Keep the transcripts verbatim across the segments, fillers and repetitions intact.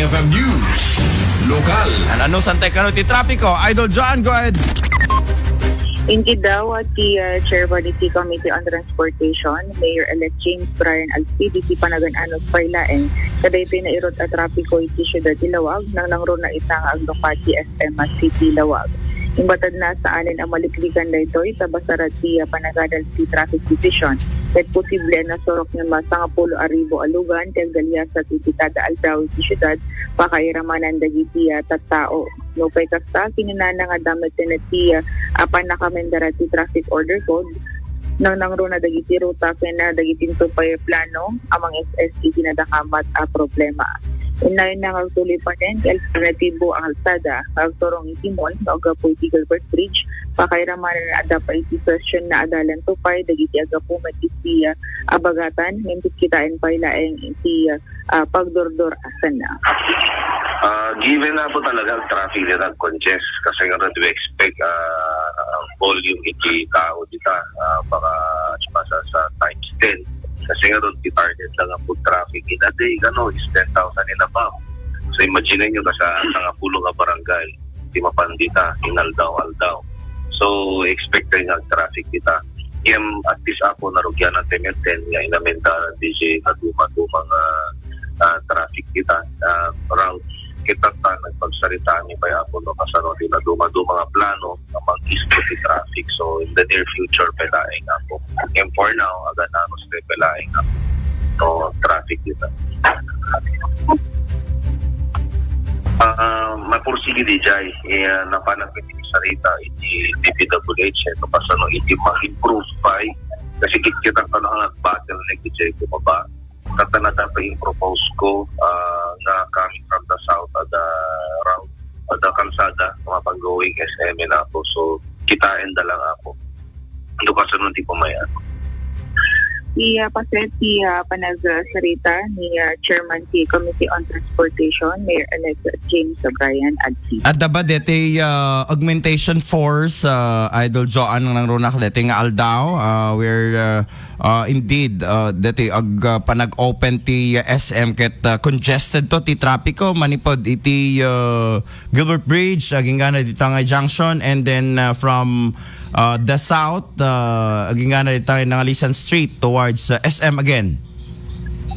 F M News, lokal. An-anusantay kano ti trapiko? Idol John, go ahead. Inggiddaw ti uh, chairman iti Committee on Transportation, Mayor-elect James Brian Alcid, iti panagan-anos pay laeng kadaytoy nairut a trapiko iti siudad ti Lawag, nangnangruna ita nga aglukat ti S M City Lawag. Imbatad na saanen a maliklikan daytoy, ta basara ti uh, panagadal ti Traffic Division, ket posible a nasurok nga masangapulo a ribu a lugan ti agdaliasat iti kada aldaw iti siudad, pakairamanan dagiti uh, tattao. Nupay kasta, kinunana nga adda met ti uh, apan nakamendara ti traffic order code, nangnangruna dagiti ruta ken uh, dagiti intupay plano a mang-S S iti nadakamat a problema. Innayon na nga agtuloy panen ti alternatibo a kalsada nga agturong iti mall nga aggapu iti Gilbert Bridge, pakairamanan adda pay iti session na adalan tupay dagiti aggapu met iti uh, abagatan, ngem kitkitaen pay laeng iti uh, ah, pagdurdurasanna. Ah, given na po talaga ang traffic na nag-congest kasi nga we expect ah, ang volume iti tao dita ah, baka as much as ah, times ten. Kasi nga ron, ti target lang ang food traffic in a day, ano, is ten thousand and above. So imagine nyo, kasi sa nga pulo nga barangay, ti mapan dita, inaldaw-aldaw. So expect tayo nga traffic dita. Ngem at least ako, narugyanan ti meten nga inamentaran D J nga duma-duma nga ah, traffic dita. Ah, around kita ta nagpagsarita mi pay ako no kasano ti naduma-duma nga plano nga mag-ease ti traffic. So in the near future pay laeng ako. And for now, agan-anos pay laeng ako. No traffic dita. Ah, mapursigi di jay, eh, napanan mi ti sarita iti D P W H, eh, no kasano iti mag-improve pay kasi kitkita ka na nga bottleneck di jay kumaba. Katanada pa yung propose ko ah, nga coming from the south ada route, ada kalsada, mga pag-going S M na ako. So, kitain da lang ako. Ano ka sunod di pamayan? Iya, paset ti ah, panagsarita ni ah, Chairman ti Committee on Transportation, Mayor-elect James Brian Alcid. Adda ba deti uh, augmentation force, uh, Idol Joan, nang nangrunak deti nga aldaw? Uh, we're uh, uh, indeed uh, deti ag uh, panag-open ti uh, S M ket uh, congested to ti trapiko manipod iti uh, Gilbert Bridge, agingana dita nga junction, and then uh, from uh, the south, uh, agingana dita nga Nangalisan Street towards uh, S M again.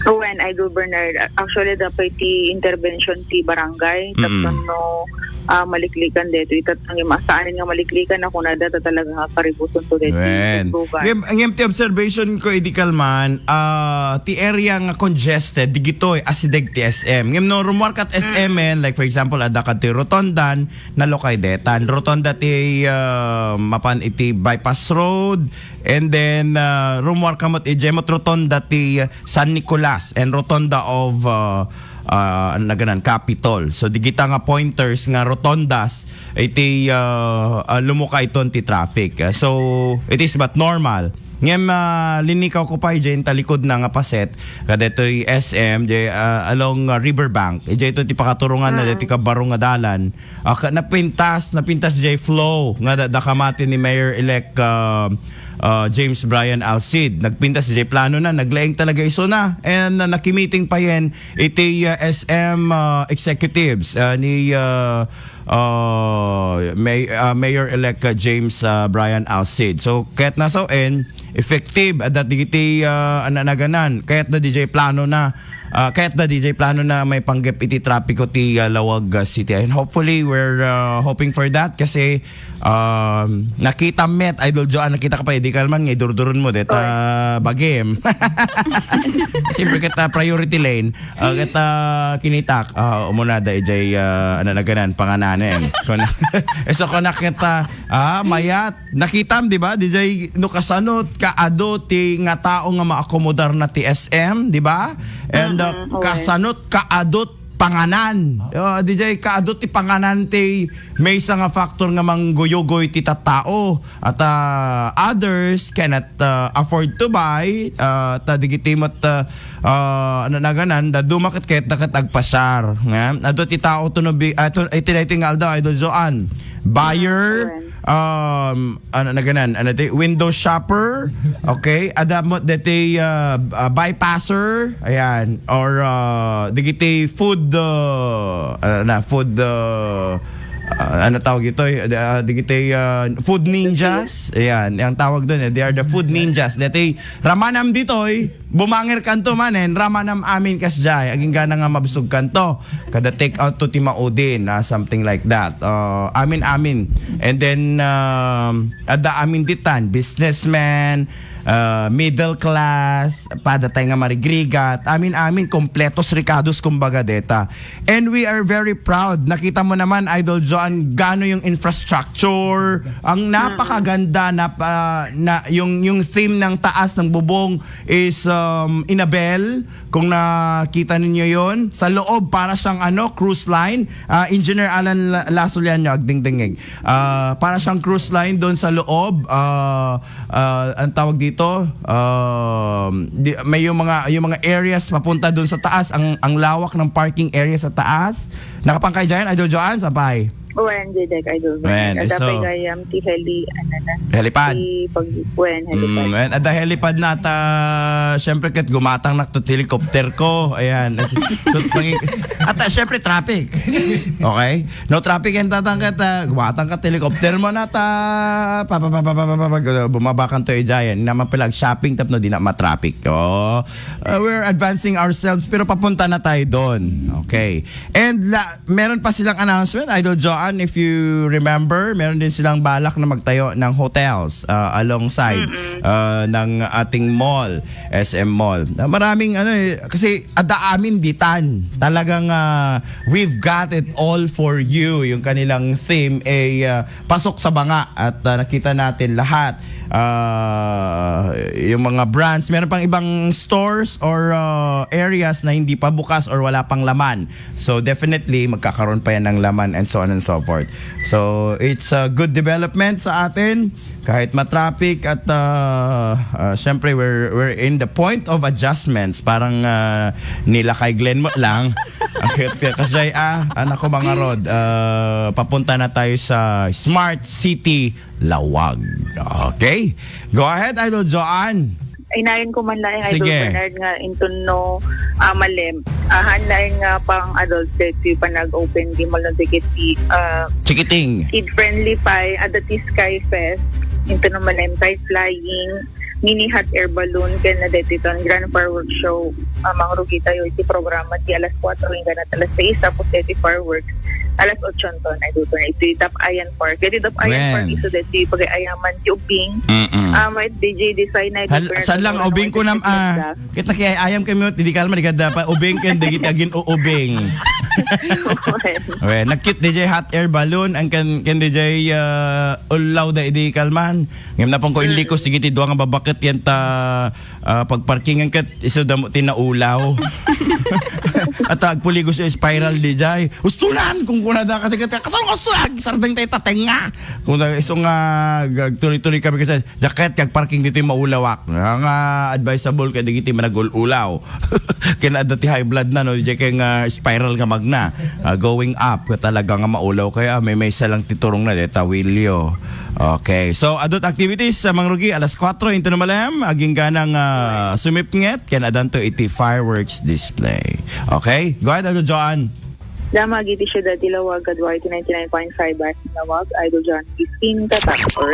Wen, Idol Bernard, actually, dapat ti intervention ti barangay, tapno no ah, maliklikan dito. Itatang yung masaan nga maliklikan ako na data talaga nga karibuson to dito. Wen. Ngem, ngem ti observation ko, idi kalman, ah, ti area nga congested, digitoy, asideg ti S M. Ngem no, rumuar kat S M en, like for example, adda kadtoy rotondan, nalukay detan. Rotonda ti ah, mapan iti bypass road, and then ah, rumuar kamot ijemot rotonda ti San Nicolas and rotonda of uh, uh, ano na ganan, Capitol. So digita nga pointers nga rotondas iti uh, uh, lumuka iton ti traffic. Uh, so it is but normal. Ngem uh, linikaw ko pa ijay talikod na nga paset kadetoy S M jay, uh, along uh, Riverbank. Ijay ito ti pakaturungan na deti kabaro nga dalan. Ah, ka- napintas, napintas jay flow nga da, da kamati ni Mayor-elect ah, ah, James Brian Alcid. Nagpintas jay plano na, naglaeng talaga isu na. And ah, nakimiting pa yan iti ah, S M ah, executives ah, ni ah, ah, May- ah, Mayor-elect ah, James ah, Brian Alcid. So, kaya't na so, and effective at dati iti ah, ananaganan. Kaya't na D J plano na. Ah, kaya't da D J plano na maipanggep iti trapiko ti ah, Lawag ah, City. And hopefully, we're ah, hoping for that kasi um, nakita met, Idol Joan, nakita ka pa, di ka naman nga idurduron mo, deta bagim. Siyempre, kita priority lane, ah, kita kinitak, ah, umuna da ijay, ah, ano na ganan, pangananen. Kuna, so, kuna kita, ah, mayat, nakitam, di ba? Dijay, no, kasanot, kaado ti nga tao nga maakomodar na ti S M, di ba? And uh, kasanot, kaadot panganan. Uh, dijay, kaadot ti panganan ti maysa nga factor nga mangguyugoy ti tattao. At uh, others cannot uh, afford to buy. Uh, ta digiti met uh, uh, ano naganan, da dumakit ket dakat agpasar. Nga? Adu ti tao to no bi, uh, to, iti, iti nga aldaw, Idol Joan. Buyer, um, ano na ganan, ano ti, window shopper, okay? Adda met deti, uh, uh, bypasser, ayan, or uh, digiti food, uh, ano na, food, uh, uh, ano tawag ito? Uh, digiti uh, food ninjas, ayan, ang tawag doon, eh, they are the food ninjas. Deti ramanam ditoy, bumangir kanto manen, ramanam amin kasjay, agingga na nga mabsog kanto. Kada take out to ti maudin, ah, something like that. Uh, amin, amin. And then, um, adda amin ditan, businessman, uh, middle class, padatay nga marigrigat, amin, amin, kompletos rikados, kumbaga, deta. And we are very proud. Nakita mo naman, Idol Joan, gano yung infrastructure. Ang napakaganda, nap-, ah, na, yung, yung theme ng taas ng bubong is, um, Inabel. Kung nakita ninyo yon, sa loob, para siyang, ano, cruise line. Ah, Engineer Alan La-, Lasulian nyo, agdingdingig. Ah, para siyang cruise line doon sa loob. Ah, ah, ang tawag dito, um, di, may yung mga, yung mga areas papunta doon sa taas, ang, ang lawak ng parking area sa taas. Nakapangkay dyan, Idol Joan, sampay? Wen, J-Deck, Idol. Wen, Ada so pay gayam ti heli, ano na, helipad. Ti pag-, wen, helipad. Mm, wen, ada helipad na ta, syempre, ket gumatang nak to helicopter ko. Ayan. So, mangi-, at, ah, syempre, traffic. Okay? No traffic, and tatang ket, ah, gumatang ka helicopter mo na ta, pa, pa, pa, pa, pa, pa, pa, bumaba kan to ijayan. Naman pala, shopping tapno di na matraffic. Oh, uh, we're advancing ourselves, pero papunta na tayo doon. Okay. And la, meron pa silang announcement, Idol Joan, if you remember, meron din silang balak na magtayo ng hotels, uh, alongside, uh, ng ating mall, S M Mall. Na maraming ano eh, kasi adda amin ditan. Talagang, uh, we've got it all for you. Yung kanilang theme ay, uh, pasok sa banga at, uh, nakita natin lahat. Uh, yung mga brands, meron pang ibang stores or, uh, areas na hindi pa bukas or wala pang laman. So definitely, magkakaroon pa yan ng laman and so on and so forth. So it's a good development sa atin. Kahit matraffic at, uh, uh, syempre, we're, we're in the point of adjustments. Parang, uh, nila kay Glenn mo lang. Ang cute, cute. Kasi, ah, anak ko, mga rod, uh, papunta na tayo sa Smart City Lawag. Okay? Go ahead, Idol Joan. Inayon ko man laeng, Idol Bernard, nga inton no, ah, malem. Ahan laeng nga pang adult deti panag-open di maluntikit ti, ah, Chikiting. Kid-friendly pay, adda ti Sky Fest, inton no malem pay flying, mini hot air balloon, ken na deti ton grand fireworks show. Ah, mangrugi tayo iti programa ti alas kuatro inggana alas sais, tapos deti fireworks, alas otso ton, Idol Bernard. Iti Dapayan Park. Iti Dapayan Park, isu deti pagay-ayaman ti ubing. Mm-mm. Ah, may D J design na ito. Hal-, saan lang ubing ko nam-, ah, kita kay ayam kami, hindi ka naman, di ka dapat ubing, kaya di kita agin-uubing. Okay. Okay, nagkit D J hot air balloon, ang kan, kan D J, ah, ulaw da idi kalman. Ngem napon ko inlikos, sige, ti dua nga babaket yan ta, ah, pagparkingan ket isu damo ti naulaw. At agpuligos yung spiral di jay. Ustunan! Kung kuna da kasi ket, kasano ka ustunan? Sardeng tayo tatenga. Kung na isu nga, agtuloy-tuloy kami kasi, jacket, kag parking dito yung maulawak. Nga advisable kay digiti managul-ulaw. Kaya adda ti high blood na, no? Di kay nga spiral nga magna. Ah, going up, talaga nga maulaw. Kaya may, may isa lang ti turong na, deta Wilio. Okay. So, adult activities sa Mangrugi, alas kuatro into na malem, agingganang, ah, sumipnget, ken adanto iti fireworks display. Okay? Go ahead, Idol Joan. Dama, agiti siudad ti Lawag, Kaduay ti ninety-nine point five Bas Lawag, Idol Joan fifteen, Tatak, or